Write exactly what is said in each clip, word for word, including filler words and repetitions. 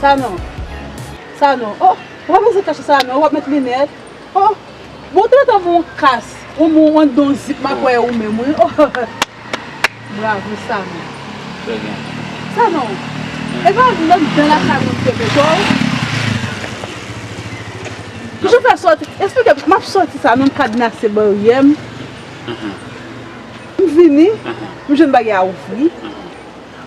Sanon. Sanon. Oh, ou pa bezwen kache Sanon, ou ap met linèt. Oh, bon, ou te mete yon kas, yon bon, yon don zip, m ap wè ou menm, wi. Oh, bravo, Sanon. Trè byen. Sanon, e pa nan, nan lakay mwen te mete w. Kijan w fè sòti? Eksplike m, m ap sòti Sanon, m kadnase baryè m. Mhm. M vini, mhm, m jwenn bagay a ouvri. Mhm.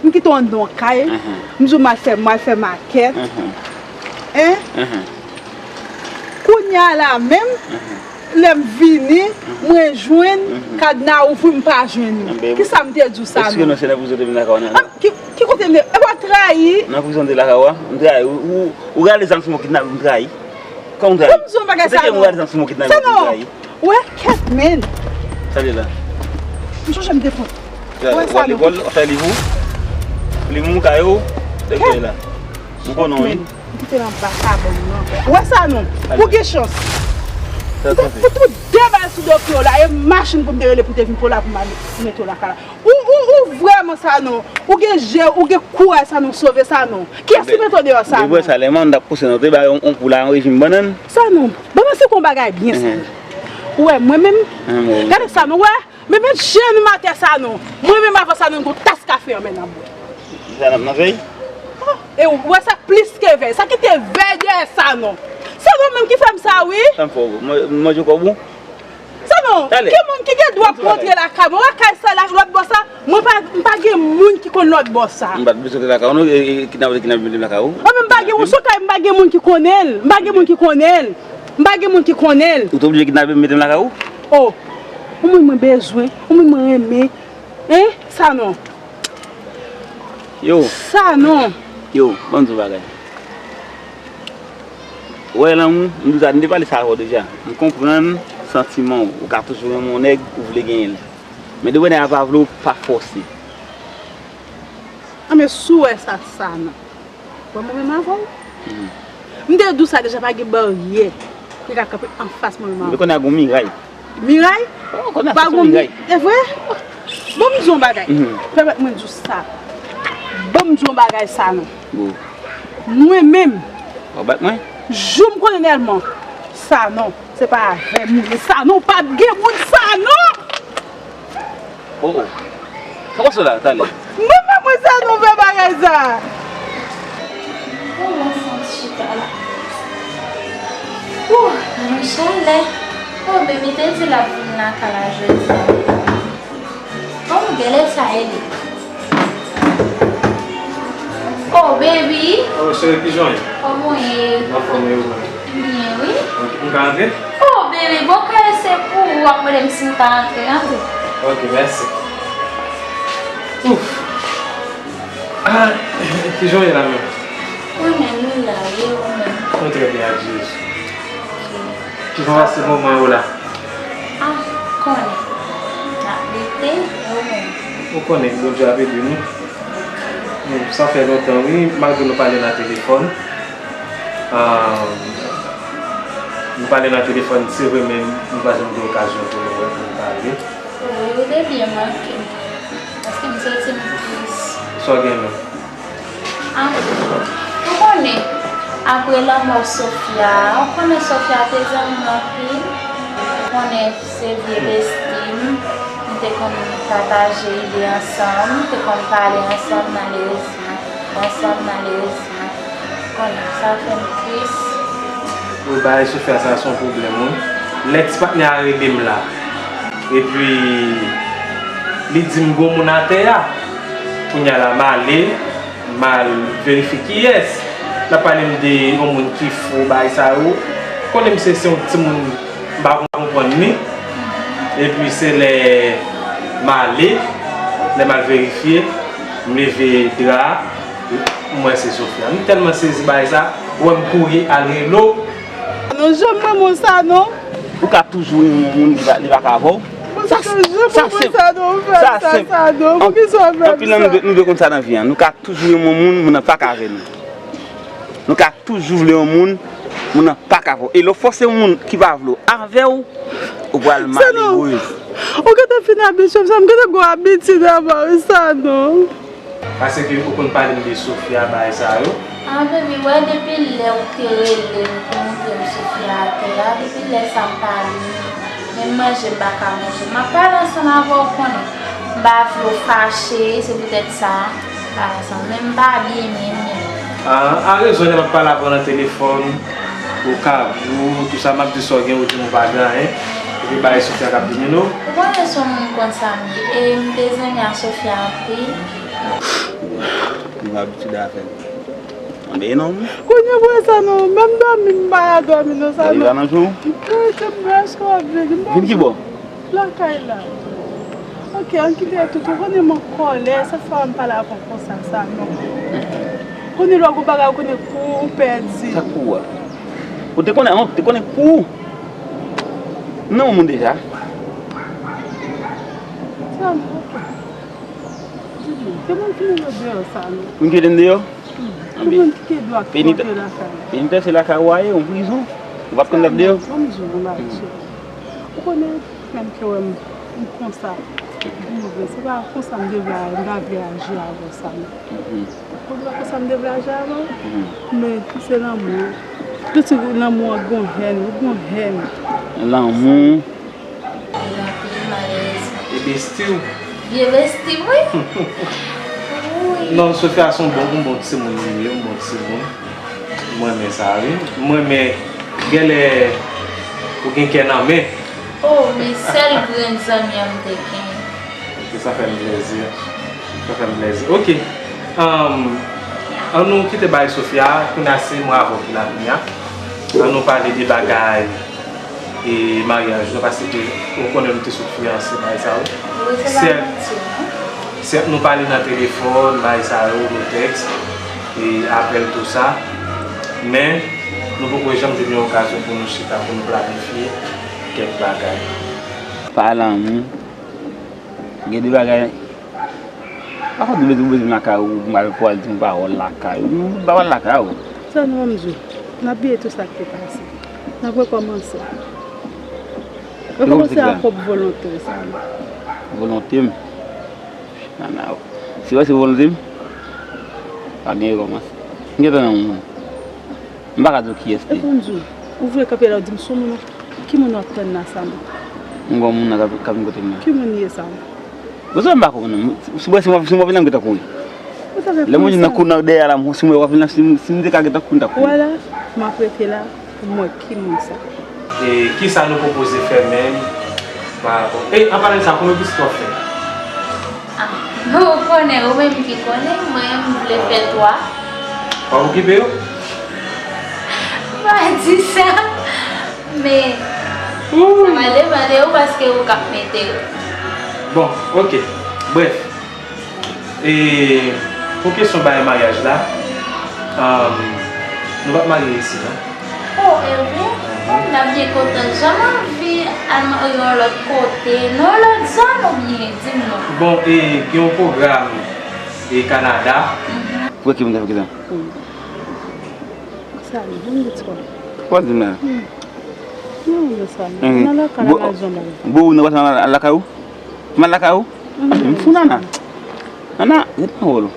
M kite w anndan yon kay. Mhm. M di w m al fè, m al fè makèt. Mhm. Hein? Mhm. Kounye a la menm, mhm, lè m vini, mhm, mwen jwenn, mhm, kadna ouvri, m pa jwenn li. Enben, kisa m te di w sa, èske non? Non, se nan prizon te vin lakay ou, non? Ah, ki, ki kote m te, e pa trayi? Nan prizon te lakay ou a? M trayi. Ou, ou, ou rale zam sou mwen kidnapè, m trayi. Kòman m trayi? Bon, m di w yon bagay, Sanon. Kote ke m rale zam sou mwen kidnapè, m trayi? Wè, kèt, men. Sa li la. M chonje m te pran. Wè, w al Sanon. Lekòl, w ap fè liv ou. Liv ou, kaye w. Lè w la. M konnen w, wi. M kite l anba kabann nan. Wè, Sanon, pou gen chans. Fè atann. Pou tout de bal sou do pye w la, e machin pou m te rele pou te vin pou la pou m al mete w lakay la. Ou, ou, ou vrèman, Sanon. Ou gen je, ou gen kouraj, Sanon, sove Sanon. Kiyès ki mete w deyò, Sanon? Depi sa, lè mann t ap pouse nou, te ba yon, yon pou la, yon rejim bannann. Sanon, ban mwen se kon bagay byen, Sanon. Mhm. Ou wè, mwen menm, mhm, gade Sanon, wè, men, men jan nou matè Sanon. Mwen menm avan Sanon, gon tas kafe anmè nan bwè. Sa n ap nan fèy? Oh, e ou wè sa plis ke vèy. Sa ki te vèy dèyè Sanon. Sanon menm ki fè m sa, wi. Sa m fè w? Mwen, mwen manje kòb ou? Sanon, ki moun ki gen dwa pou rantre lakay mwen? Wè kay sa la, lòt bò sa, mwen pa, m pa gen moun ki konn lòt bò sa. M pa t bezwen lakay ou, non, e, e, kidnapè, kidnapè, mete m lakay ou. Mwen menm m pa gen moun sou kay, m pa gen moun ki konnen l. M pa gen moun ki konnen l. M pa gen moun ki konnen l. Ou te oblije kidnape m, mete m lakay ou? Oh, yon moun mwen bezwen, yon moun mwen renmen. Hein? Sanon. Yo. Sanon. Yo, ban m di w bagay. Wè, lanmou, m di w sa, m te pale sa avè w deja. M konprann santiman w. Ou ka toujou renmen yon nèg, ou vle genyen l. Men depi nèg la pa vle w, pa fòse. Anben, si w wè sa, Sanon. Wè mwen menm avè w. Mhm. M te di w sa deja, pa gen baryè ki ka kanpe anfas mwen menm avè w. Mwen konnen ak yon miray. Miray? Oh, konnen sa se miray. E vre? Bon, m di w yon bagay. Mhm. Pèmèt mwen di w sa. Bon, m di w yon bagay, Sanon. Bon. Mwen menm. W ap bat mwen? Jou m konnen Nèlman. Sanon, se pa avè m ou ye. Sanon, w pa t gen moun, Sanon! Oh, oh. Sa w ap fè la, talè? Mwen pa mwen sa nou fè bagay sa. Kòman fanm chita la? Wouh, nan chalè. Oh, baby te di l ap vin lakay la jodi a. Oh, genlè sa e li. Oh, baby. Oh, cheri, kijan w ye? Kòman w ye? Anfòm, e ou menm? Byen, wi. Ok, m ka antre? Oh, baby, bon, kay se pou ou, w ap mande m si m ka antre, antre. Ok, mèsi. Ouf. Ah, kijan w ye la menm? Mwen menm, m la, wi, ou menm? Mwen trè byen, ak Jezi. Ok. Kijan w pase moman yo la? Ah, konnen. N ap lite, e ou menm? Ou konnen, Bondye ap ede nou. Hmm, sa fè lontan, wi, malgre nou pale nan telefòn. Ah, nou pale nan telefòn, se vre, men nou pa janm gen okazyon pou nou wè, pou nou pale. Wi, ou te byen manke m. Paske m santi m tris. Sa w gen menm? Ah, ou konnen, apre lanmò Sofia, ou konnen Sofia te zanmi m anpil. Ou konnen se vye besti m, nou te konn pataje ide ansanm, nou te konn pale ansanm nan lezman, ansanm nan lezman. Ou konnen, sa fè m tris. Wi, bagay Sofia sa se yon pwoblèm, wi. Lè ti patnè a rele m la, epi li di m gon moun atè a, kounye a la m ale, m al verifye kiyès. L ap pale m de yon moun ki fou, bagay sa yo. Konnen m se, se yon timoun, m pa konprann li. Epi se lè m ale, lè m al verifye, m leve dra a, m wè se Sofia. M tèlman sezi bagay sa, ou wè m kouri al rele w. Non, janm renmen w sa, non. Ou ka toujou renmen yon moun, li pa, li pa ka avè w. Sa, sa senp. Sa senp. Anpil nan nou dwe, nou dwe konn sa nan vi a. Nou ka toujou renmen yon moun, moun nan pa ka avè nou. Nou ka toujou vle yon moun, moun nan pa ka avè w. E lè w fòse yon moun ki pa vle w avè w, ou pral malerez. Ou gentan fin abitye m sa, m gentan gon abitid avè w sa, non. Paske ou konn pale m de Sofia, bagay sa yo. Ah, baby, wè depi lè ou te rele m pou montre m Sofia atè a, depi lè sa m pa vini, menm manje m pa ka manje. M ap pale ansanm avè w, konnen. M pa vle w fache, se poutèt sa m pale ansanm. Men m pa byen, byen, byen. Ah, a rezon, lè m ap pale avè w nan telefòn, ou ka, ou, tout sa, m ap di sa w gen, ou di m ou pa gen anyen. Epi bagay Sofia k ap domine w. Ou konnen se yon moun konsa m ye. E m te zanmi a Sofia anpil. Nou abitye avè l. Anben non. Kounye a, pou sa non, menm dòmi, m pa ka dòmi non, sa non. Li pa nan jou? Wi, se mwen, èske w ap vin? Vin ki bò? Lakay la. Ok, ann kite tout, ou konnen m an kòlè, se fè m pale avè w konsa, sa non. Kounye lè w gon bagay, ou konnen kou ou pèdi. Sa kou a? Ou te konnen, ou te konnen kou? Non, moun deja. Sa non, ok. Di m, ke moun ki mete w deyò sa non? Moun ki mete m deyò? Ki moun ki gen dwa ki mete w lakay? Penitans se lakay ou a ye, yon prizon. Ou p ap konn lòt deyò. Ban m di w yon bagay, cheri. Ou konnen, menm ke wè m, m konsa. M vle, se pa konsa m te vle, m ta vle aji avè w sa non. Ou konn pa konsa m te vle aji avè w? Men se lanmou. Tout se lanmou an gon hèn, ou gon hèn. Lanmou. Li anpil, malerezman. E besti w. Vye besti m, wi. Wi. Non, Sofia se yon bon, yon bon timoun li ye, yon bon timoun. Mwen renmen sa, wi. Mwen renmen, genlè ou gen kè nan men. Oh, men sèl grenn zanmi an m te gen. Ok, sa fè m plezi. Sa fè m plezi. Ok. Ann nou kite bagay Sofia, kounye a se mwen avè w ki la kounye a. Ann nou pale de bagay e maryaj nou, paske ou konnen nou te sot fiyanse, bagay sa yo. Sèt, sèt nou pale nan telefòn, bagay sa yo, nou tèks, e apèl, tou sa. Men, nou poko janm jwenn yon okazyon pou nou chita, pou nou planifye kèk bagay. Pa lanmou. Gen de bagay, pa fòt ou bezwen, ou bezwen lakay ou, ou mal pou al di yon pawòl lakay ou. Yon pawòl lakay ou. Sa nou, ban m di w, n ap bliye tout sa k te pase. N ap rekòmanse. Rekòmanse ak pwòp volonte w, sa. Volonte m? Nana, si wè se volonte m, pa gen rekòmanse. M gentan nan yon moun. M pa ka di w kiyès li. Epi m di w, ou vle kanpe la, ou di m sou moun nan. Ki moun w ap tann la, Samy? M gon moun nan k ap, k ap vin kote m nan. Ki moun li ye, Samy? Ou sa m pa konprann non. Si mwen, si mwen, si mwen vin la, m gentan kouri. Lè mwen vin nan kou nan dèyè la, si mwen w ap vin la, si, si m te ka gentan kouri, m ta kouri. Wè la, m ap rete la pou m wè ki moun sa. E kisa nou pwopoze fè menm pa rapò? E, an palan de sa, konbyen pitit w ap fè? Ah, ou konnen, ou menm ki konnen, mwen, m vle fè twa. W ap okipe yo? Pa di sa, men sa va depann de ou paske ou k ap mete yo. Bon, ok. Brèf. E pou kesyon bagay maryaj la, um, nou p ap marye isit, non? Oh, ebyen, oh, n ap byen kontan. Jan m anvi al marye yon lòt kote, nan yon lòt zòn oubyen, di m non. Bon, e gen yon pwogram e Kanada. Pou ki moun sa fè ki sa? Sa, jan m di twa. Ou pa di m la. Non, non, sa. Nan lakay la, m al janm al. Bon, ou nan pase al lakay ou? M al lakay ou? M fou, Nana. Nana, ret nan wòl ou.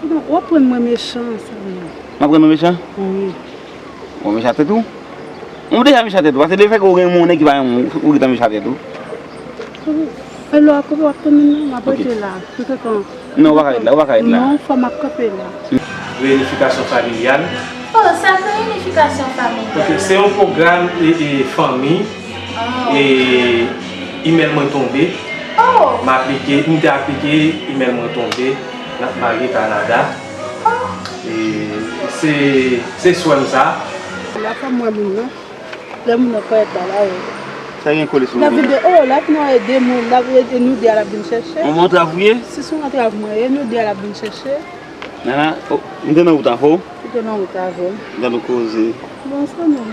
Sinon, w ap rann mwen mechan, sa, non. M ap rann ou mechan? Wi. Ou mechan tèt ou? Ou deja mechan tèt ou. Paske lefètke ou gen yon nèg ki pa renmen w, ou gentan mechan tèt ou. E lè w ap kanpe, w ap tann mwen, m ap rete la. Toutotan. Non, ou pa ka ret la, ou pa ka ret la. Non, fò m ap kanpe la. Reyinifikasyon familyal. Oh, sa se reyinifikasyon familyal. Ok, se yon pwogram e, e fanmi. E imèl mwen tonbe. Oh. M aplike, m te aplike, imèl mwen tonbe. N ap marye Kanada. Oh. E se, se swè m sa. La fè m wè moun nan. Lè moun nan parèt la, la, wi. Sa gen kole sou moun? L ap vin de, oh, l ap vin wè de moun, l ap, e, e nou de a l ap vin chèche. Yon antrav ou ye? Si se yon antrav mwen ye, nou de a l ap vin chèche. Nana, oh, m te nan wout avè w. Ou te nan wout avè m. M t ap koze. Bon, sa non.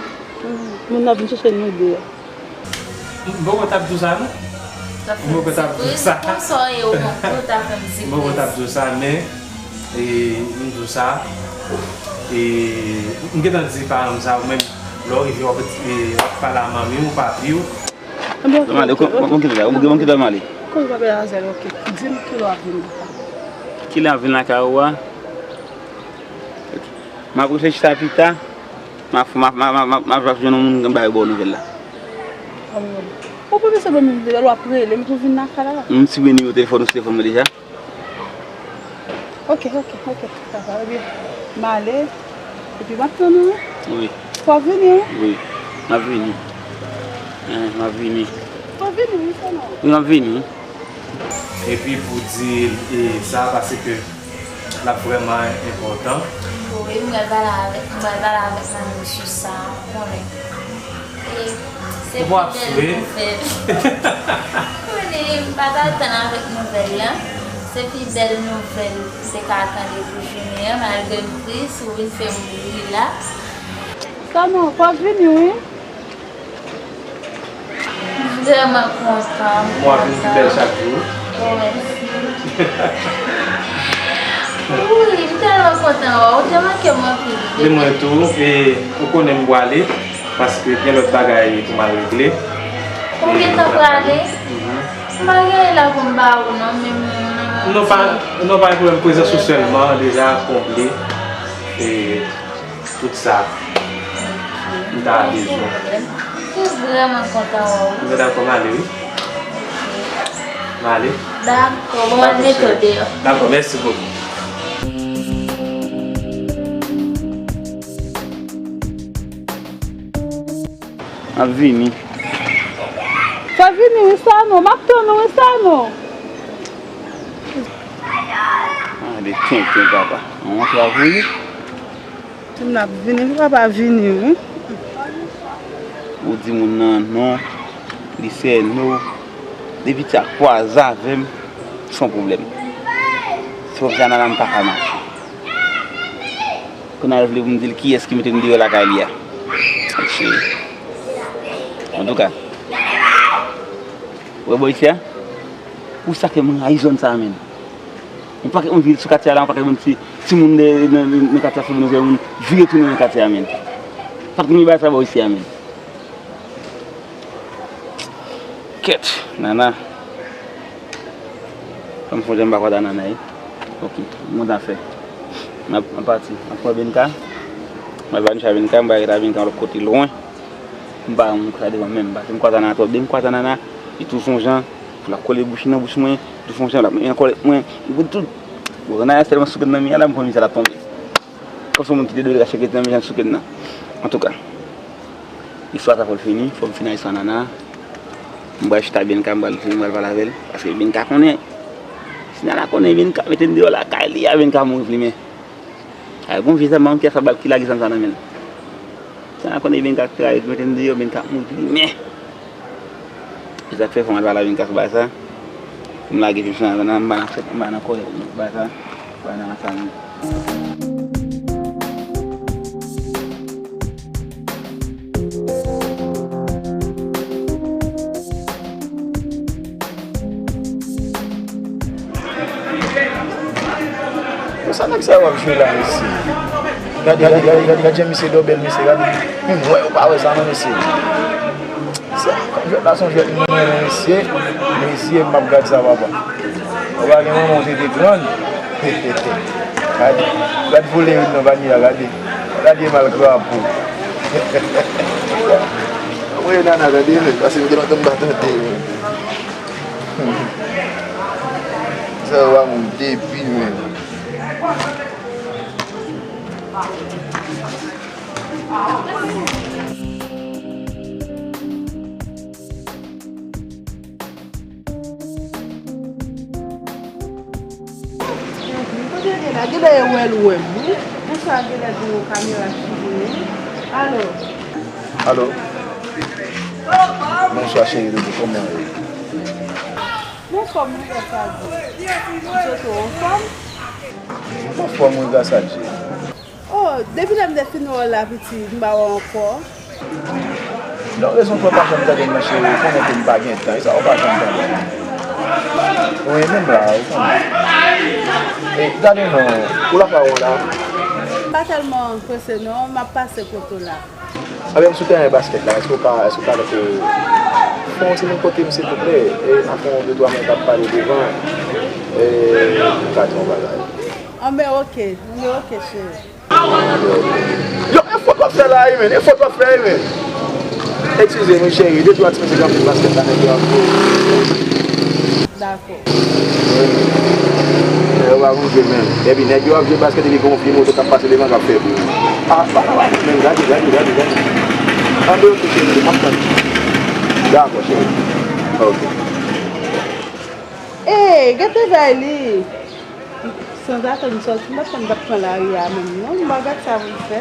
Moun nan vin chèche nou de a. M poko t ap di w sa, non. M poko t ap di w sa. M poko t ap di w sa, men, e, m di w sa. E, m gentan di paran m sa, ou menm, lè w rive, w ap, e, w ap pale a manmi w, papi w. Bon, m ale, ok, ok, ok. Bon, kite la, bon, kite la, m ale. Kòm w ap ale, ok. Di m kilè w ap vin lakay. Kilè m ap vin lakay ou a? Ok. M ap reflechi sa pita. M ap, m ap, m ap, m ap, m ap, m ap jwenn yon moun ki ba yo bon nouvèl la. Ou pa bezwen ban m nouvèl, w ap rele m pou vin lakay la. M siprimen nimewo telefòn ou sou telefòn mwen deja. Ok, ok, ok. Sa va, ebyen, m ale. Epi m ap tann ou, wi. Wi. Fò w vini, wi. Wi. M ap vini. Eh, m ap vini. Fò w vini, wi, Sanon. Wi, m ap vini. Epi pou di, e, sa, paske l ap vrèman enpòtan. Wi, m pral pale avèk, m pral pale avèk manmi sou sa, ou konnen. E, se pi bèl nouvèl. Konnen, m pa t al tann avèk nouvèl la. Se pi bèl nouvèl m te ka tande pou jounen an, malgre m tris, ou vin fè m ri la. Sanon, fò w vini, wi. M vrèman kontan, m kontan. Mwen ap vin pi bèl chak jou. Oh, mèsi. Wi, m tèlman kontan wè w, ou te manke m anpil. De mwen tou, e ou konnen m pwale, paske gen lòt bagay pou m al regle. Ou gentan prale? Mhm. M pa gen anyen la pou m ba ou non, men m... Non, pa, non, pa gen pwoblèm, prezans ou sèlman deja konble. E Tout sa m ta bezwen. M vrèman kontan wè w. Mwen dakò, m ale, wi. M ale. Dakò, bon, m al mete w deyò. Dakò, mèsi bokou. M ap vini. Fè vini, wi, Sanon. M ap tann ou, wi, Sanon. Ah, de tenten, papa. Manman, sa vini. Di m n ap vini, li pa pa vini, wi. Ou di moun nan non, li se no. Depi ti a kwaze avè m, se yon pwoblèm. Se pwoblèm sa nan la m pa ka mache. Kounye a l vle pou m di l kiyès ki mete m deyò lakay li a. Mesye. Antouka. Ou wè bò isi a? Pou sa ke m rayi zòn sa a, menm. Yon pakèt moun vire sou katye a la, yon pakèt moun ti, timoun nan, nan, nan katye a, fè moun vire tounen nan katye a, menm. Pa t konn gen bagay sa bò isi a, menm. Kèt, Nana. Fò m fè yon jan m pa kwè Nana, wi. Ok, m kontan fè. M ap, m ap pati. M ap pran Benka. M al ba Benka, m pa rete Benka lòt kote lwen. M pa renmen moun kwè devan menm, paske m kwè Nana twòp. Depi m kwè Nana, li toujou fè yon jan, pou l ap kole bouch li nan bouch mwen, li toujou fè yon jan, l ap met an kòlèt mwen, li pou tout. Bon, Nana tèlman souke nan mi a la, m konn mizè l ap tonbe. Kòm se yon moun ki te dwe rache kèt nan men jan souke nan. Antouka, istwa sa fò l fini, fò m fini ak istwa Nana. M pral chita Benka, m pral, m pral pale avè l, paske Benka konnen. Si Nana konnen Benka mete m deyò lakay li a, Benka mouri plimen. Ay, gon vye zam manman ki a sa bal ki lage zam sa nan men l. Sa a konnen Benka k trayi, mete m deyò, Benka ap mouri plimen. Se sa k fè fò m al pale a Benka sou bagay sa. Pou m lage fim sa nan, m pa nan fèt, m pa nan kòlèt, m pa sa, m pa nan sa menm. Bon, sa nèg sa yo ap jwe la, mesye? Gade, gade, gade, gade, gade jan misye dòbèl, mesye, gade. Menm wè, ou pa wè sa non, mesye. Sa, jwèt la se yon jwèt mwen renmen, mesye. Mesye, m ap gad sa, papa. Ou pa gen manman, ou se te grann. Gade, gad vole youn nan pami a, gade. Gade mal krapo. Voye Nana tande, men, paske m gen lontan m pa tande, men. Sa yo pa moun depi, men. Kote l ye la? Genlè e wè l wè m, wi. Bonswa, genlè gen yon kamera sou li, wi. Alo. Alo. Bonswa, cheri doudou, kòman w ye? M anfòm, wi, gras a Dye. Ou soti w anfòm? M anfòm, wi, gras a Dye. Oh, depi lè m te fin wè w la, pitit, m pa wè w ankò. Non, rezon fè w pa janm tande m nan, cheri, ou konnen ke m pa gen tan, e sa ou pa janm tande m. Wi, menm la, ou konnen. E, gade non, ou la pa wè w la? M pa tèlman prese non, m ap pase kote w la. Ebyen, m sou tèren baskèt la, èske w ka, èske w ka, euh, fè yon ti vin kote m, silvouplè? E n a fè yon de twa minit ap pale devan, e m ka di yon bagay. Anben, oke, anben, oke, cheri. Yo, e fòt w ap fè la wi, men. E fòt w ap fè wi, men. Eskize m wi, cheri. De twa ti mesye k ap jwe baskèt la, nèg yo ap jwe. Dakò. Nèg yo pa konn jwe menm. Epi nèg yo ap jwe baskèt epi gen yon vye moto k ap pase devan k ap fè bri. Ah, pa la, pa la, men gade, gade, gade, gade. Antre yo touche, m ap tann. Dakò, cheri. Ok. Ey, gete zay li. Sanzatann m sòti, m pa t konn m t ap pran lari a menm non, m pa gad sa pou l fè.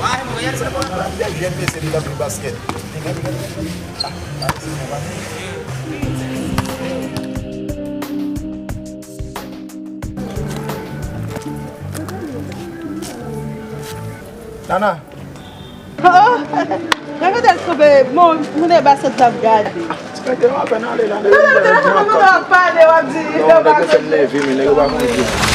Ay, mwen, se bon, jèn mesye li t ap jwe baskèt. Gade, gade, gade. Ah, ah, se bon, pa. Nana. Oh, gade kote l kanpe, bon, moun e baskèt l ap gade. Ti mete w apèn ale la, nèg yo. Gade kote moun ap pale, w ap di, non, nèg yo fè m nève, men nèg yo pa konn jwe.